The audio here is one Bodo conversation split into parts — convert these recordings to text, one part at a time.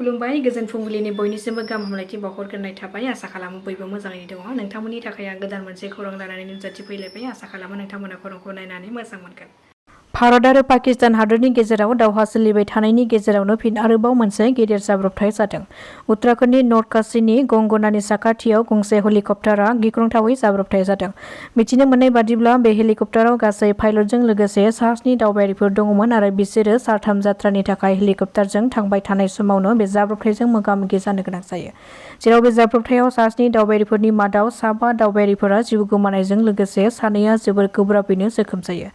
खुलुमबाय गोजोन फुंबिलिनि बयनिसिमबो गाहाम हामलायथि बावहरग्रोनाय थाबाय। आसा खालामो बयबो मोजाङैनो दङ। नोंथांमोननि थाखाय आं गोदान मोनसे खौरां लानानै नुजाथिफैलायबाय। आसा खालामो नोंथांमोना खौरांखौ नायनानै मोजां मोनगोन। भारत आरो पाकिस्तान हादरनि गेजेराव दावहा सोलिबाय थानायनि गेजेरावनो फिन आरोबाव मोनसे गिदिर जाब्रबथाय जादों। उत्तराखन्डनि नर्थ काशीनि गंगनानि साखाथियाव गंसे हेलिकप्टारआ गिख्रंथावै जाब्रबथाय जादों। मिथिनो मोननाय बादिब्ला बे हेलिकप्टाराव गासै पाइलटजों लोगोसे सा 7 दावबायारिफोर दंमोन आरो बिसोरो सा 3 जात्रानि थाखाय हेलिकप्टारजों थांबाय थानाय समावनो बे जाब्रबथायजों मोगा-मोगि जानो गोनां जायो। जेराव बे जाब्रबथायाव सा 7 दावबायारिफोरनि मादाव सा 5 दावबायारिफोरा जिउ गोमानायजों लोगोसे सानैया जोबोर गोब्राबैनो जोखोम जायो।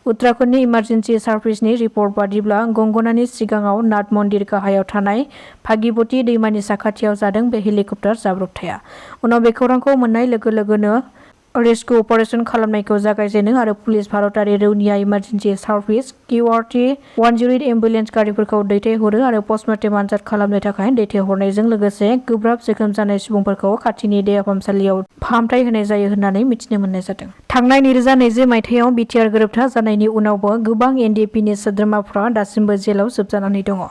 उत्तराखन्डनि इमारजेन्सि सार्भिसनि रिपर्ट बादिब्ला गंगनानि सिगाङाव नाथ मन्दिर गाहायाव थानाय भागीरथी दैमानि साखाथियाव जादों बे हेलिकप्टार जाब्रबथाया। उनाव बे खौरांखौ मोननाय लोगो लोगोनो रेस्क्यु अपारेशन खालामनायखौ जागायजेनो आरो पुलिस भारतारि रौनिया इमारजेन्सि सार्भिस QRT 108 एम्बुलेन्स गारिफोरखौ दैथायहरो आरो पस्टमर्टेम आनजाद खालामनो थाखाय दैथायहरनायजों लोगोसे गोब्राब जोखोम जानाय सुबुंफोरखौ खाथिनि देहा फाहामसालियाव फाहामथाय होनाय जायो होननानै मिथिनो मोननाय जादों। थांनाय 2020 मायथाइयाव बिटिआर गोरोबथा जानायनि उनावबो गोबां एनडिपिनि सोद्रोमाफोरा दासिमबो जेलाव जोबजानानै दङ।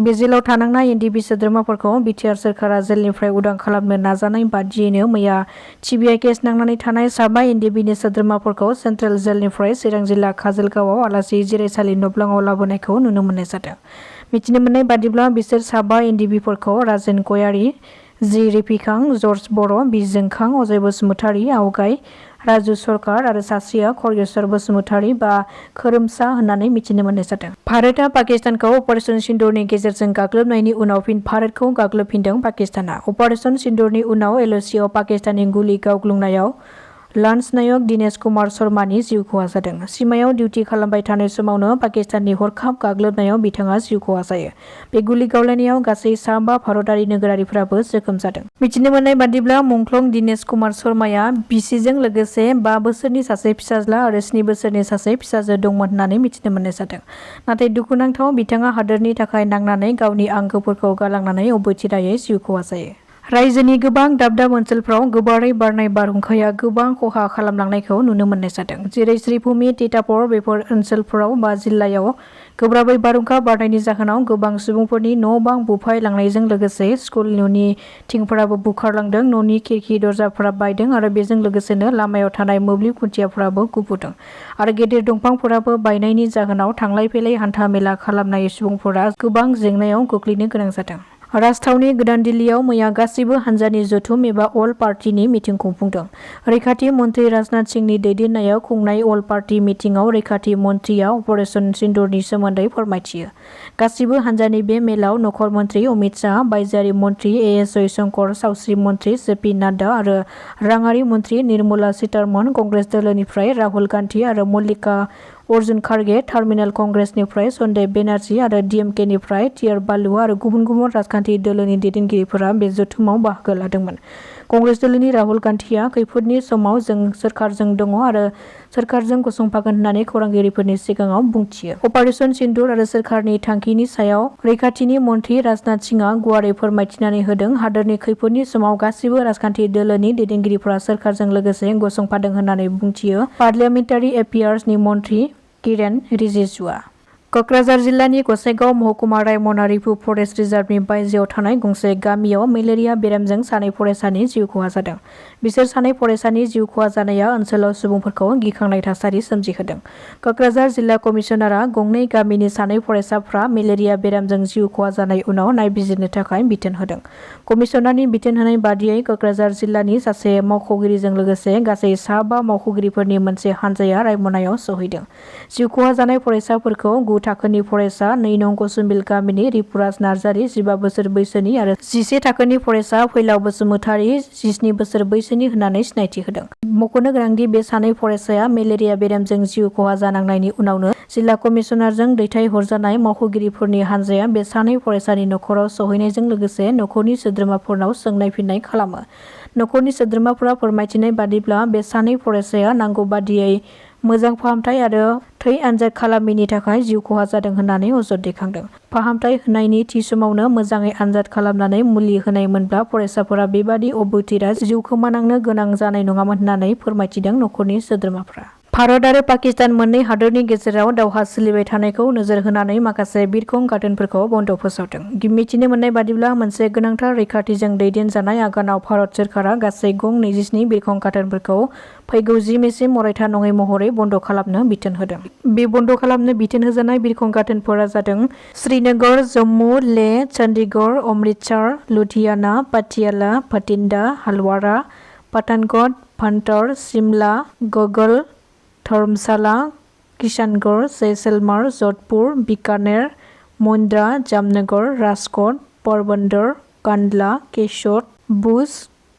बे जेलाव थानांनाय एनडिपि सोद्रोमाफोरखौ बिटिआर सोरखारा जेलनिफ्राय उदां खालामनो नाजानाय बादियैनो मैया सिबिआइ केस नांनानै थानाय साबा एनडिपिनि सोद्रोमाफोरखौ सेन्ट्रेल जेलनिफ्राय चिरां जिल्ला काजलगावआव आलासि जिरायसालि नब्लाङाव लाबोनायखौ नुनो मोननाय जादों। मिथिनो मोननाय बादिब्ला बिसोर साबा एनडिपिफोरखौ राजेन गयारी, जि रिफिखां, जर्ज बर', बि जोंखां, अजय बसुमतारी, आवगाय, राजु सरकार आरो सासेया खगेश्वर बसुमतारी बा खोरोमसा होननानै मिथिनो मोननाय जादों। भारतआ पाकिस्तानखौ अपारेशन सिन्दुरनि गेजेरजों गाग्लोबनायनि उनाव फिन भारतखौ गाग्लोबफिनदों पाकिस्तानआ। अपारेशन सिन्दुरनि उनाव एलओसिआव पाकिस्ताननि गुलि गावग्लुंनायाव लान्स नायक दिनेश कुमार शर्मानि जिउ खहा जादों। सिमायाव डिउटि खालामबाय थानाय समावनो पाकिस्ताननि हरखाब गाग्लोबनायाव बिथाङा जिउ खहा जायो। बे गुलि गावलायनायाव गासै सा 5 भारतारि नोगोरारिफोराबो जोखोम जादों। मिथिनो मोननाय बादिब्ला मुंख्लं दिनेश कुमार शर्माया बिसिजों लोगोसे 5 बोसोरनि सासे फिसाज्ला आरो 7 बोसोरनि सासे फिसाजो दंमोन होननानै मिथिनो मोननाय जादों। नाथाय दुखुनांथाव बिथाङा हादोरनि थाखाय नांनानै गावनि आंगोफोरखौ गालांनानै अबथिरायै जिउ खहा जायो। रायजोनि गोबां दाब दाब ओनसोलफ्राव गोबारै बारनाय बारहुंखाया गोबां खहा खालामलांनायखौ नुनो मोननाय जादों। जेरै श्रीभूमि, तितापर बेफोर ओनसोलफोराव बा जिल्लायाव गोब्राबै बारहुंखा बारनायनि जाहोनाव गोबां सुबुंफोरनि न' बां बुफाय लांनायजों लोगोसे स्कुल न'नि थिंफोराबो बुखारलांदों, न'नि खिरखि दरजाफोरा बायदों आरो बेजों लोगोसेनो लामायाव थानाय मोब्लिब खुन्थियाफोराबो गुबुदों आरो गेदेर दंफांफोराबो बायनायनि जाहोनाव थांलाय फैलाय हान्था मेला खालामनाय सुबुंफोरा गोबां जेंनायाव गोग्लैनो गोनां जादों। राजथावनि गोदान दिल्लीयाव मैया गासिबो हान्जानि जथुम एबा अल पार्टीनि मिटिं खुंफुंदों। रैखाथि मन्थ्रि राजनाथ सिंहनि दैदेननायाव खुंनाय अल पार्टी मिटिंआव रैखाथि मन्थ्रिया अपारेशन सिन्दुरनि सोमोन्दै फोरमायथियो। गासिबो हान्जानि बे मेलाव नखर मन्थ्रि अमित शाह, बायजोआरि मन्थ्रि एएस जयशंकर, सावस्रि मन्थ्रि जेपि नाड्डा आरो राङारि मन्थ्रि निर्मला सीतारमण, कंग्रेस दोलोनिफ्राय राहुल गान्धी आरो मल्लिका अर्जुन खारगे, टार्मिनेल कंग्रेसनिफ्राय सन्देब बेनार्जी आरो डिएमकेनिफ्राय टिआर बालु आरो गुबुन गुबुन राजखान्थि दोलोनि दैदेनगिरिफोरा बे जथुमाव बाहागो लादोंमोन। कंग्रेस दोलोनि राहुल गान्धीआ खैफोदनि समाव जों सोरखारजों दङ आरो सोरखारजों गसंफागोन होननानै खौरांगिरिफोरनि सिगाङाव बुंथियो। अपारेशन सिन्दुर आरो सोरखारनि थांखिनि सायाव रैखाथिनि मन्थ्रि राजनाथ सिंहआ गुवारै फोरमायथिनानै होदों। हादोरनि खैफोदनि समाव गासिबो राजखान्थि दोलोनि दैदेनगिरिफोरा सोरखारजों लोगोसे गसंफादों होननानै बुंथियो। पार्लियामेन्टारि एफेयार्सनि मन्थ्रि किरेन रिजिजुआ कक्राझार जिल्लानि गसाइगाव महकुमा रायमना रिभु फरेस्ट रिजार्भनि बायजोआव थानाय गंसे गामियाव मेलेरिया बेरामजों सानै फरायसानि जिउ खहा जादों। बिसोर सानै फरायसानि जिउ खहा जानाया ओनसोलाव सुबुंफोरखौ गिखांनाय थासारि सोमजिहोदों। कक्राझार जिल्ला कमिसनारआ गंनै गामिनि सानै फरायसाफ्रा मेलेरिया बेरामजों जिउ खहा जानाय उनाव नायबिजिरनो थाखाय बिथोन होदों। कमिसनारनि बिथोन होनाय बादियै कक्राझार जिल्लानि सासे मावख'गिरिजों लोगोसे गासै सा 5 मावख'गिरिफोरनि मोनसे हानजाया रायमनायाव सौहैदों। जिउ खहा जानाय फरायसाफोरखौ 9 थाखोनि फरायसा 2 नं कसुमबिल गामिनि रिपुराज नार्जारी 15 बोसोर बैसोनि आरो 11 थाखोनि फरायसा फैलाव बसुमतारी 17 बोसोर बैसोनि होननानै सिनायथि होदों। मख'नो गोनांदि बे सानै फरायसाया मेलेरिया बेरामजों जिउ खहा जानांनायनि उनावनो जिल्ला कमिसनारजों दैथायहरजानाय मावख'गिरिफोरनि हानजाया बे सानै फरायसानि नखराव सौहैनायजों लोगोसे नखरनि सोद्रोमाफोरनाव सोंनाय फिननाय खालामो। नखरनि सोद्रोमाफोरा फोरमायथिनाय बादिब्ला बे सानै फरायसाया नांगौ बादियै मोजां फाहामथाय आरो थै आनजाद खालामिनि थाखाय जिउ खहा जादों होननानै अजद दैखांदों। फाहामथाय होनायनि थि समावनो मोजाङै आनजाद खालामनानै मुलि होनायमोनब्ला फरायसाफोरा बेबादि अबथिरा जिउ खोमानांनो गोनां जानाय नङामोन होननानै फोरमायथिदों नखरनि सोद्रोमाफ्रा। भारत आरो पाकिस्तान मोननै हादरनि गेजेराव दावहा सोलिबाय थानायखौ नोजोर होनानै माखासे बिरखं गाथोनफोरखौ बन्द फोसावदों। मिथिनो मोननाय बादिब्ला मोनसे गोनांथार रैखाथिजों दैदेनजानाय आगानाव भारत सोरखारा गासै गं 27 बिरखं गाथोनफोरखौ फैगौ 10 मेसिम अरायथा नङै महरै बन्द खालामनो बिथोन होदों। बे बन्द खालामनो बिथोन होजानाय बिरखं गाथोनफोरा जादों श्रीनगर, जम्मु, लेह, चंडीगढ़, अमृतसर, लुधियाना, पाटियाला, भटिंडा, हालवारा, पठानकोट, पंतर, शिमला, गगल, धर्मशाला, किशनगढ़, जैसलमेर, जोधपुर, बीकानेर, मुंद्रा, जामनगर, राजकोट, पोरबंदर, कांडला, केशोद, भुज,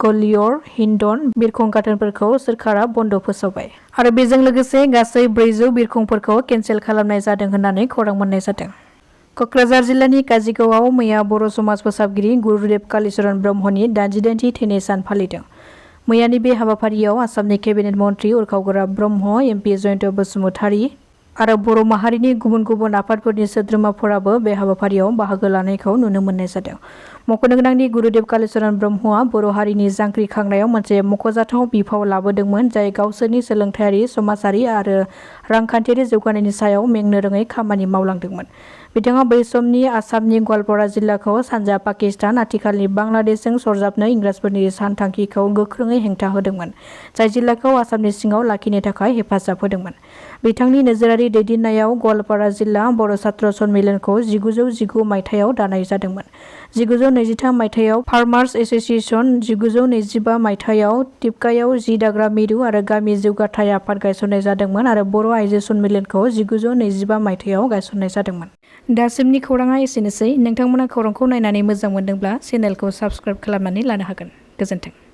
ग्वालियर, हिंडन बिरखं गाथोनफोरखौ सोरखारा बन्द फोसावबाय आरो बेजों लोगोसे गासै 400 बिरखंफोरखौ केन्सेल खालामनाय जादों होननानै खौरां मोननाय जादों। कक्राझार जिल्लानि काजिगावआव मैया बर' समाज फोसाबगिरि गुरुदेव कालीचरण ब्रह्मनि 88थि थैनाय सान फालिदों। मैयानि बे हाबाफारियाव आसामनि केबिनेट मन्त्रि उरखावगोरा ब्रह्म, एमपि जयन्त बसुमतारी आरो बर' माहारिनि गुबुन गुबुन आफादफोरनि सोद्रोमाफोराबो बे हाबाफारियाव बाहागो लानायखौ नुनो मोननाय जादों। मख'नो गोनांदि गुरुदेव कालीचरण ब्रह्मआ बर' हारिनि जांख्रिखांनायाव मोनसे मख'जाथाव बिफाव लाबोदोंमोन, जाय गावसोरनि सोलोंथायारि, समाजारि आरो रांखान्थियारि जौगानायनि सायाव मेंनो रोङै खामानि मावलांदोंमोन। बिथाङा बै समनि आसामनि गवालपारा जिल्लाखौ सानजा पाकिस्तान, आथिखालनि बांलादेशजों सरजाबनो इंराजफोरनि सानथांखिखौ गोख्रोङै हेंथा होदोंमोन, जाय जिल्लाखौ आसामनि सिङाव लाखिनो थाखाय हेफाजाब होदोंमोन। बिथांनि नोजोरारि दैदेननायाव गवालपारा जिल्ला बर' छात्र सन्मिलनखौ 1919 मायथाइयाव दानाय जादोंमोन। 1923 मायथाइयाव फार्मार्स एस'सिएशन, 1925 मायथाइयाव टिपकायाव जि दाग्रा मिरु आरो गामि जौगाथाय आफाद गायसननाय जादोंमोन आरो बर' आइजो सन्मिलनखौ 1925 मायथाइयाव गायसननाय जादोंमोन। दासिमनि खौराङा एसेनोसै। नोंथांमोना खौरांखौ नायनानै मोजां मोनदोंब्ला चेनेलखौ साबस्क्राइब खालामनानै लानो हागोन। गोजोन्थों।